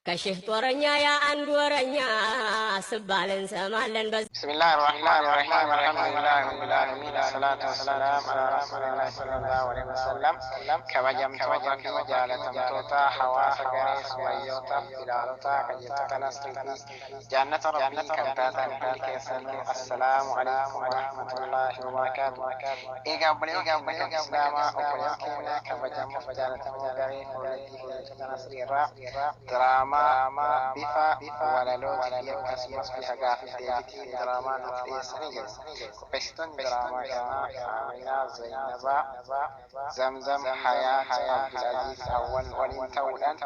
ከሺህ ጦረኛ የአንድ ወረኛ ስባል እንሰማለን። بسم الله الرحمن الرحيم، الحمد لله رب العالمين، الصلاة والسلام على رسول الله صلى الله عليه وسلم. Kabajamtoota fi jaalatamtoota hawaasa garee sumayyootaa fi bilaalota qajeeltota nasrii fi jaannata rabbii kan taatan hundi keessanuu, assalaamu alaikum warahmatullaahi wabarakaatu. Egaa obboleewwan keenya kan islaamaa, obboleewwan keenya kabajamoo fi jaalatamoo garee koolleejjii qajeeltota nasrii irraa diraamaa bifa walalootii akkasumas bifa gaafii deebiitiin diraamaa nuuf dhiyeessanii jiru. Qopheessitoonni diraamaa kanaa Aaminaa Zaynabaa, Zamzam Hayaat, Abdulaziz Awwal waliin ta'uudhaan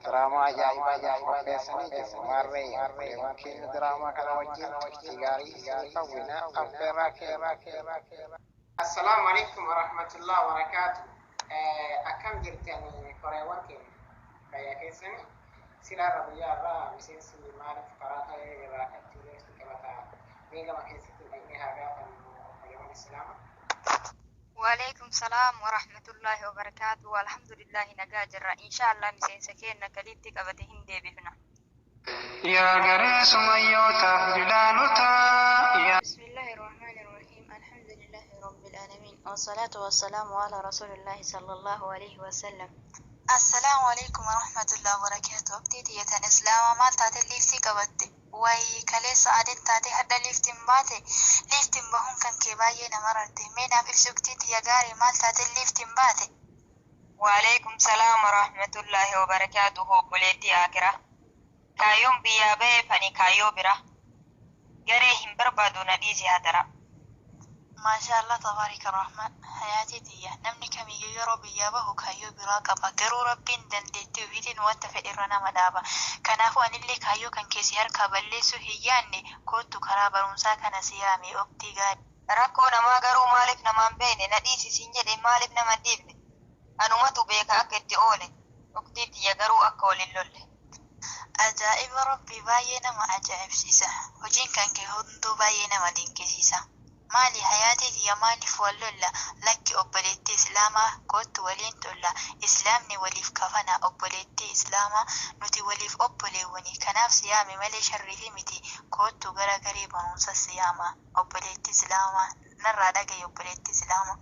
diraamaa ajaa'ibaa nuuf qopheessanii jiru. Maarree obboleewwan keenya, diraamaa kana wajjin turtii gaarii isiniif hawwina, affeerraa keenya. Assalaamu alaikum warahmatullahi wabarakaatu. Akkam jirtanii koreewwan keenya, fayyaa keessanii? Sila irra guyyaa irraa miseensi maaliif karaa ta'e irraa dhatti qabata? Mee gama keessatti dhaqnee haa gaafannu obboleewwan islaamaa. وعليكم السلام ورحمة الله وبركاته. والحمد لله nagaa jirra إن شاء الله. Miseensa keenya galiitti qabate hin deebifna. Yaa garee sumayyootaaf bilaalotaa yaa بسم الله الرحمن الرحيم، الحمد لله رب العالمين، والصلاة والسلام على رسول الله صلى الله عليه وسلم. السلام عليكم ورحمة الله وبركاته. Obtii tiyyatan islaamaa, maal taate liiftii qabatte? Wayi kaleessa adiin taate, hadha liiftiin baate. Liiftiin bahuun kan kee baay'ee nama rarte. Mee naaf ibsi, uktii tiyya gaarii, maal taate liiftiin baate? وعليكم السلام ورحمة الله وبركاته. Obboleettii Akira, kaayyoon biyyaa ba'eef ani kaayyoo bira garee hin barbaadu, na dhiisi hadara. Maashaa Allah, tabaarika rahmaan. Hayaatii tiyya, namni kamiyyuu yeroo biyyaa bahu kaayyoo biraa qaba. Garuu rabbiin dandeettii ofiitiin wanta fedhe nama dhaaba. Kanaafuu anillee kaayyoo kan keessi harkaa balleessuu hin yaanne. Koottu, karaa barumsaa kana si yaame, oktii gaarii. Rakkoo namaa garuu maaliif namaan beekne? Na dhiisi siin jedhe, maaliif nama hin dhiifne? Anumatu beeka akka itti oole. Uktii tiyya, garuu akka waliin lolle. Ajaa'iba rabbii, baay'ee nama ajaa'ibsiisa. Hojiin kan kee hunduu baay'ee nama dinqisiisa. Maali hayaatii tiyya, maaliif wal lolla? Lakki obboleettii islaamaa, koottu waliin tolla. Islaamni waliif kafana, obboleettii islaamaa, nuti waliif obboleewwani. Kanaaf siyaame malee sharriifi miti. Koottu, gara garee barumsa siyaama. Obboleettii islaamaa, narraa dhagaye, obboleettii islaamaa.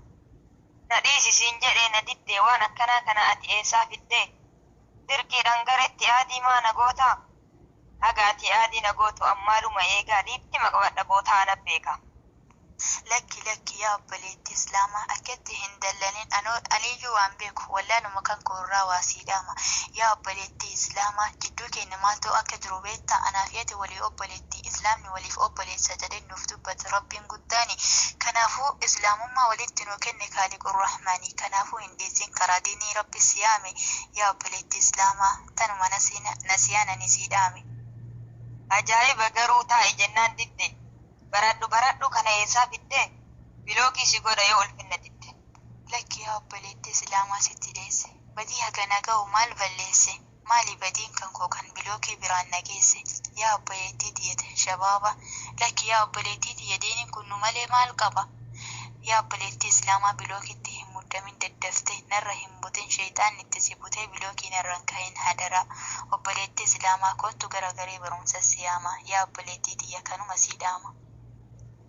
Na dhiisi siin jedhee na diddee, waan akkanaa kana ati eessaa fiddee? Dirqiidhaan gareetti aadii maa na gootaa? Haga ati aadii na gootu ammaaluma eegaa, liifti maqabadha bootaa na beeka. Lakki lakki, yaa obboleettii islaamaa, akkatti hin dallanin. Aniyyuu waan beeku wallaanuma kan koo irraa waa siidhaama. Yaa obboleettii islaamaa, jidduu keenya maaltu akka jiru beektaa? Anaaf ati walii obboleettii. Islaamni waliif obboleessa jedhee nuuf dubbate rabbiin guddaani. Kanaafuu islaamummaa walitti nuu kenne kaaliqur rahmaani. Kanaafuu hin dhiisin, karaa diinii rabbi siyaame. Yaa obboleettii islaamaa, tanuma nasiyaan ani siidhaame. Ajaa'iba garuu, taa'i jennaan didde. Baradhu baradhu kana eessaa fiddee? Bilookii si godha yoo ulfinna didde. Lakki yaa obboleettii islaamaa, sitti dheesse. Badii hagana ga'u maal balleesse? Maali badiin kan koo kan bilookii biraan na geesse? Yaa obboleettii tiyya shabaaba, lakki yaa obboleettii tiyya, diiniin kun nu malee maal qaba? Yaa obboleettii islaamaa, bilookitti hin muddamin, daddafte narra hin butin. Sheexaan itti si butee bilookii narra hin kahin hadaraa. Obboleettii islaamaa, kottu, gara garee barumsa siyaama. Yaa obboleettii tiyya, kanuma sii dhaama.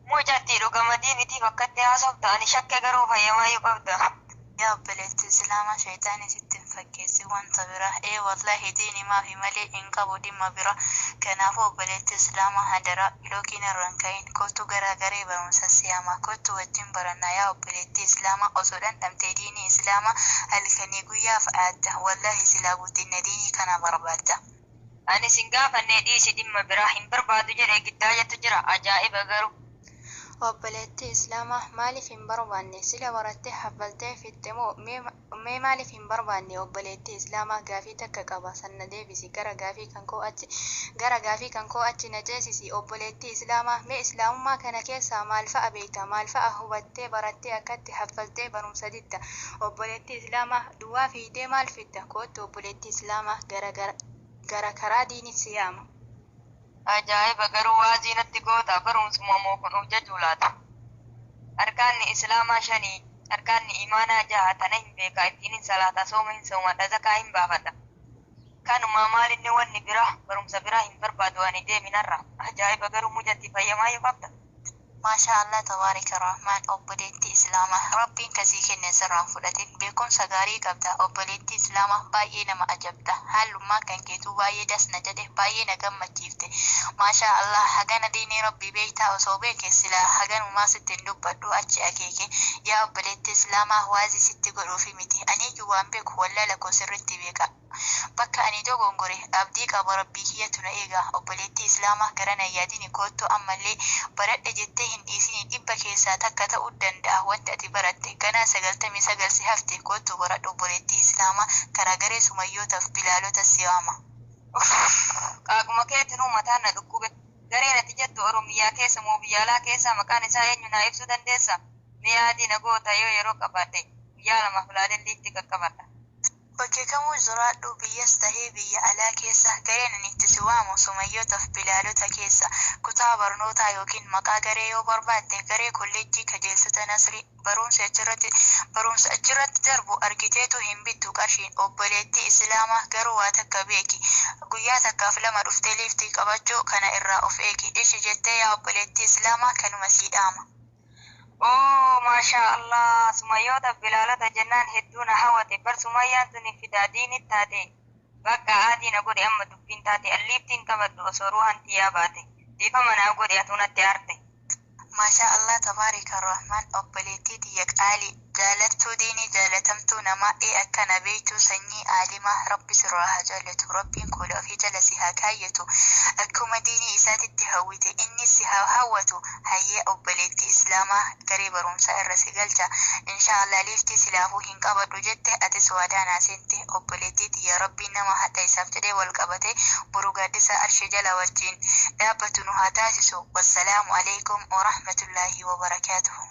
Mucatti dhugama diinitiif akkatti haasofta? Ani shakke, garuu fayyamaayyuu qabda. Yaa obboleettii islaamaa, sheexaani sitti hin fakkeessin wanta bira. Ee wallahi, diini maafi malee hin qabu dhimma bira. Kanaafuu obboleettii islaamaa, hadaraa bilookiin irra hin kahin. Kottu, gara garee barumsa siyaamaa, kottu, wajjin barannaa. Yaa obboleettii islaamaa, osoo dhandhamtee diinii islaamaa halkanii guyyaaf aadda. Wallahi silaa guddina diinii kana barbaadda. Ani sin gaafannee, dhiisi, dhimma biraa hin barbaadu jedhee giddaa jettu jira. Ajaa'iba garuu. Obboleettii islaamaa, maaliif hin barbaanne? Sila barattee haffaltee fixxe moo? Mee maaliif hin barbaanne? Obboleettii islaamaa, gaafii takka qaba, sanna deebisi. Gara gaafii kan koo achi na ceesisi. Obboleettii islaamaa, mee islaamummaa kana keessaa maal fa'a beekta? Maal fa'a hubattee barattee akkatti haffaltee barumsa didda? Obboleettii islaamaa, duwwaa fiidee maal fidda? Koottu obboleettii islaamaa, gara karaa diinii siyaama. Ajaa'iba garuu, waazii natti goota, barumsuma moo kun of jajuu laata? Arkaanni islaamaa shanii, arkaanni imaanaa jaha, tana hin beeka, ittiin hin salaata, sooma hin soomadha, zakaa hin baafadha. Kanuma maalinni wanni biraa barumsa biraa hin barbaadu ani deeminarra. Ajaa'iba garuu mujatti fayyamaa yoo qabda. Maashaa Allah tabaaraka rahmaan, obboleettii islaamaa, rabbiin kasii kenne sirraan fudhatin. Beekumsa gaarii qabda, obboleettii islaamaa, baay'ee nama ajabda. Haalummaa kan keetuu baay'ee dasna jedhe, baay'ee na gammachiifte. Maashaa Allah, hagana diinii rabbii beektaa. Osoo beeke silaa haganumaa sitti hin dubbadhu achi akeeke. Yaa obboleettii islaamaa, waazii sitti godhuufi miti, aniyyuu waan beeku wallala koo sirritti beeka. Bakka ani dogongore abdii qaba, rabbii kiyyatu na eega. Obboleettii islaamaa, gara na yaadini, koottu. Ammallee baradhe jettee hin dhiisini. 100 keessaa takka ta'uu danda'a wanti ati baratte. Ganaa 99 si hafte. Koottu baradhu, obboleettii islaamaa. Karaa garee sumayyootaaf bilaalota si waama. Qaaquma keetinuu mataan na dhukkube. Gareen ati jettu Oromiyaa keessa moo biyya alaa keessa? Maqaan isaa eenyu naa ibsuu dandeessa? Mee adii na goota yoo yeroo qabaadhe guyyaa 2f ilaaleen liiftii qaqqabadha. Bakka kamuu jiraadhu, biyyas tahee biyya alaa keessa, gareen ani itti si waamu sumayyootaaf bilaalota keessa. Kutaa barnootaa yookiin maqaa garee yoo barbaadde, garee kolleejjii kajeelsota Nasrii. Barumsa achirratti darbu argiteetu hin bittu qarshiin, obboleettii islaamaa. Garuu waa takka beeki, guyyaa takkaaf lama dhuftee liiftii qabachuu kana irraa of eegi. Ishi jettee, yaa obboleettii islaamaa, kanuma sii dhaama. Oo, maashaa Allah, sumayyoota bilaalota jennaan hedduu na hawwate. Bar sumayyaan tuni fidaa diinit taate. Bakka adii na godhe amma dubbiin taate alliiftiin qabadhu osoo ruuhan tiyyaa baate. Dhiifama naa godhe, atuu natti aarte. Maashaa Allah tabaaraka rahmaan, obboleettii tiyya qaalii, jaalattuu diinii, jaalatamtuu namaa, ee akkana beektuu sanyii aalimaa, rabbi sirraa haa jaallatu. Rabbiin koola ofii jala si haa kaayyatu. Akkuma diinii isaatitti hawwite inni si haa hawwatu. Hayyee obboleettii islaamaa, garee barumsaa irra si galcha insha Allah. Liiftii silaafuu hin qabadhu jette, atis waadaa naa seente. Obboleettii tiyya, rabbiin nama hadha isaaf jedhee wal qabate boru gaaddisa arshii jala wajjin dhaabbatu nu haa taasisu. Wassalaamu alaikum warahmatullaahi wabarakaatuhu.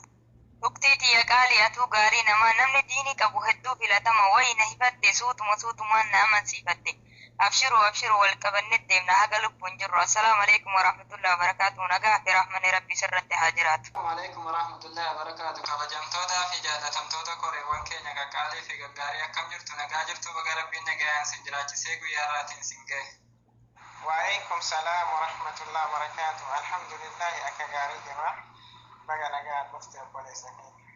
Dhugtii tiyya qaalii, atuu gaarii namaa. Namni diinii qabu hedduu filatama. Wayi na hifadhe, suutuma suutumaan na amansiifatte. Abshiru abshiru, wal qabanne deemna haga lubbuun jirru. Assalaamu alaikum warahmatullahi wabarakaatuhu. Nagaa fi rahmanni rabbii sirratti haa jiraatu. Alaikum warahmatullahi wabarakatuh. Kabajamtootaa fi jaallatamtoota koreewwan keenya qaqqaalii fi gaggaarii, akkam jirtu? Nagaa jirtu? Baga rabbiin nagayaan sin jiraachisee guyyaa irraatiin sin ga'e. وعليكم السلام ورحمة الله وبركاته. الحمد لله, akka gaarii jirra. Baga nagaa dhufte, obboleessa keenya.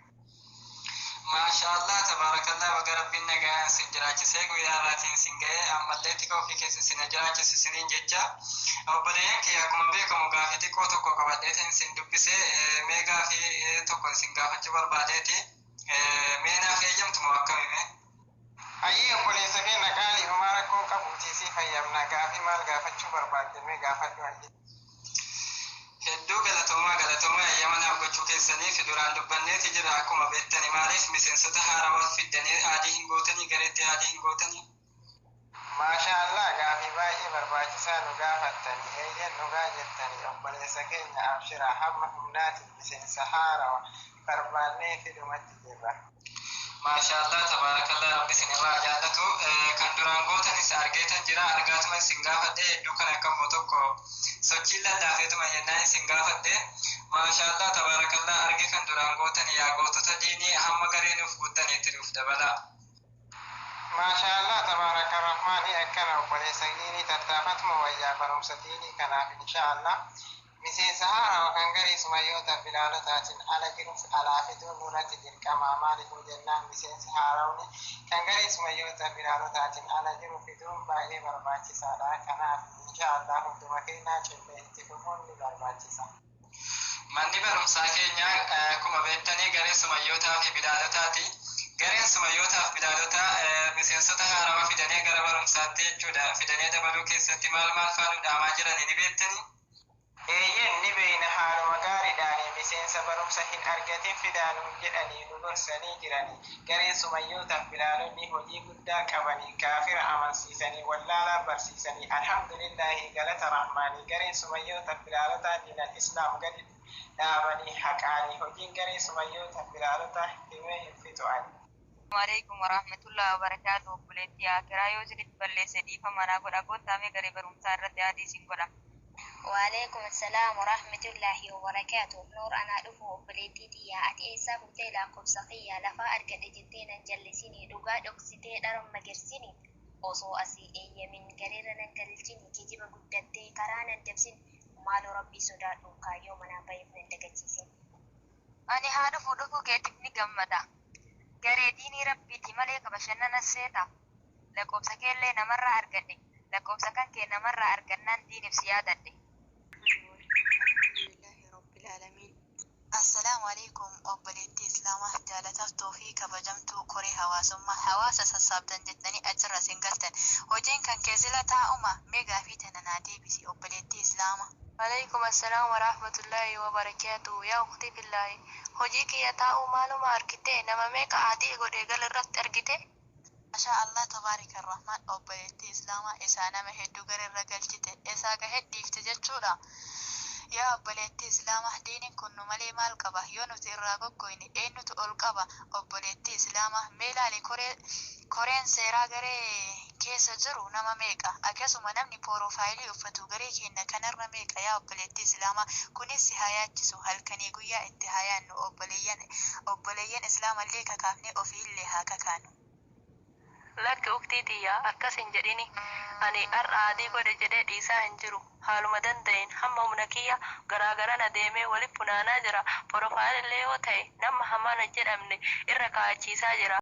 Maasha Allah tabaarakallah, baga rabbiin nagayaan sin jiraachisee guyyaa irraatiin sin ga'e. Ammallee xiqqoo ofii keessa sin jiraachisu siniin jecha. Obboleeyyan kiyya, akkuma beekamu gaafii xiqqoo tokko qabadheetiin sin dubbise. Mee gaafii tokko sin gaafachuu barbaadeeti. Mee naaf eeyyamtu moo akkamime? Ayyee obboleessa keenya qaalii, homaa rakkoo qabuutii si fayyamna. Gaafii maal gaafachuu barbaadde? Mee gaafadhu hayyee. Hedduu galatoomaa, galatoomaa eeyyama naaf gochuu keessaniif. Duraan dubbanneeti jira akkuma beektani. Maaliif miseensota haarawaa fiddanii add hin gootanii, gareetti add hin gootanii? Maasha Allah, gaafii baay'ee barbaachisaa nu gaafattani. Eeyyan, dhugaa jettani, obboleessa keenya. Abshira, hamma humnaatiin miseensa haarawa barbaannee fidumatti jirra. Maasha Allah tabaarakallah, rabbi isin irraa jaallatu. Kan duraan gootanis argeetan jira, argaatuma isin gaafadhe. Hedduu kana akkammoo tokko sochiin lallaafeetuma jennaan isin gaafadhe. Maasha Allah tabaarakallah, arge kan duraan gootan. Yaa gootota diinii, hamma garee nuuf guuttaniitti nuuf dabala. Maasha Allah tabaaraka rahmaani, akkana obboleessa diinii, tattaafatuma wayyaa barumsa diinii kanaaf. Insha Allah miseensa haarawa kan garii sumayyoota bilaalotaatiin ala jiruuf alaa fiduun nurratti dirqama. Maaliifuu jennaan, miseensi haarawni kan garii sumayyoota bilaalotaatiin ala jiru fiduun baay'ee barbaachisaadha. Kanaaf insha Allah hunduma keenyaa cimnee itti fufuun ni barbaachisa. Manni barumsaa keenya akkuma beektanii garee sumayyootaa fi bilaalotaati. Gareen sumayyootaa fi bilaalotaa miseensota haarawaa fidanii gara barumsaatti jechuudha. Fidanii dabaluu keessatti maal maal faa nu dhaamaa jiranii ni beektanii? Eeyyen, ni beeyna. Haaluma gaariidhaan miseensa barumsa hin argatin fidaanuun jedhanii nu gorsanii jiranii. Gareen sumayyootaaf bilaalonni hojii guddaa qabanii, kaafira amansiisanii, wallaalaa barsiisanii. Alhamdulillahi, galata rahmaanii, gareen sumayyootaaf bilaalotaa diinal islaam gadi dhaabanii haqaanii. Hojiin garee sumayyootaaf bilaalotaa himee hin fixu'an. Alaikum warahmatullahi wabarakaatuh. Obboleettii akiraa, yoo isinitti balleesse dhiifama naa godha. Goottaamee garee barumsaa irratti add isin godha. وعليكم السلام ورحمة الله وبركاته. نور أنا dhufu, obboleettii tiyyaa. Ati eessaa fuutee lakkoofsa kiyya? Lafaa argadhe jettee nan jallisinii, dhugaa dhoksitee dhara magersini. Osoo asii eeyyamin gareerra nan galchin, kijiba guddattee karaa nan dabsin. Maaloo rabbii sodaadhu, kaayyoo manaa baheef nan dagachiisin. Ani haa dhufu, dhufuu keetiif ni gammada. Garee diinii rabbiiti malee ka bashannana seeta. Lakkoobsa keellee namarraa argadhe. Lakkoobsa kan kee namarraa argannaan diiniif si yaadadhe. Alhamdulillahi Rabbil Aalamiin. Assalaamu alaikum obboleettii Islaamaa jaalatamtuu fi kabajamtuu koree hawaasummaa hawaasa sassaabdan jettanii achirra sin galtan. Hojiin kan kee sila taa'uma mee gaafii tana naa deebisi obboleettii Islaamaa. Alaikum assalam wa rahmatullahi wa barakatuh. Yaa ukhti billahi. Hojii kiyya taa'uu maaluma argite? Nama meeqa adii godhe gal irratti argite? Mashaa Allah tabaarika rahmaan obboleettii Islaamaa isaa nama hedduu gararra galchite isaa gahe dhiifte jechuudha. Yaa obboleettii Islaamaa, diiniin kun nu malee maal qaba? Yoo nuti irraa goggoyne eenyutu ol qaba? Obboleettii Islaamaa, mee ilaali, koreen seeraa garee keessa jiru nama meeqa? Akkasuma namni porofaayilii uffatu garee keenya kanarra meeqa? Yaa obboleettii Islaamaa, kunis si haa yaachisu, halkanii guyyaa itti haa yaannu, obboleeyyan Islaamallee kakaafnee ofiillee haa kakaanu. Lakki uktii tiyya, akkas hin jedhini. Ani har'a adii godhe jedhee dhiisaa hin jiru. Haaluma danda'een hamma humna kiyya garaagaraan adeemee walitti funaanaa jira. Porofaayilillee yoo ta'e nama hamaan hin jedhamne irra kaa'achiisaa jira.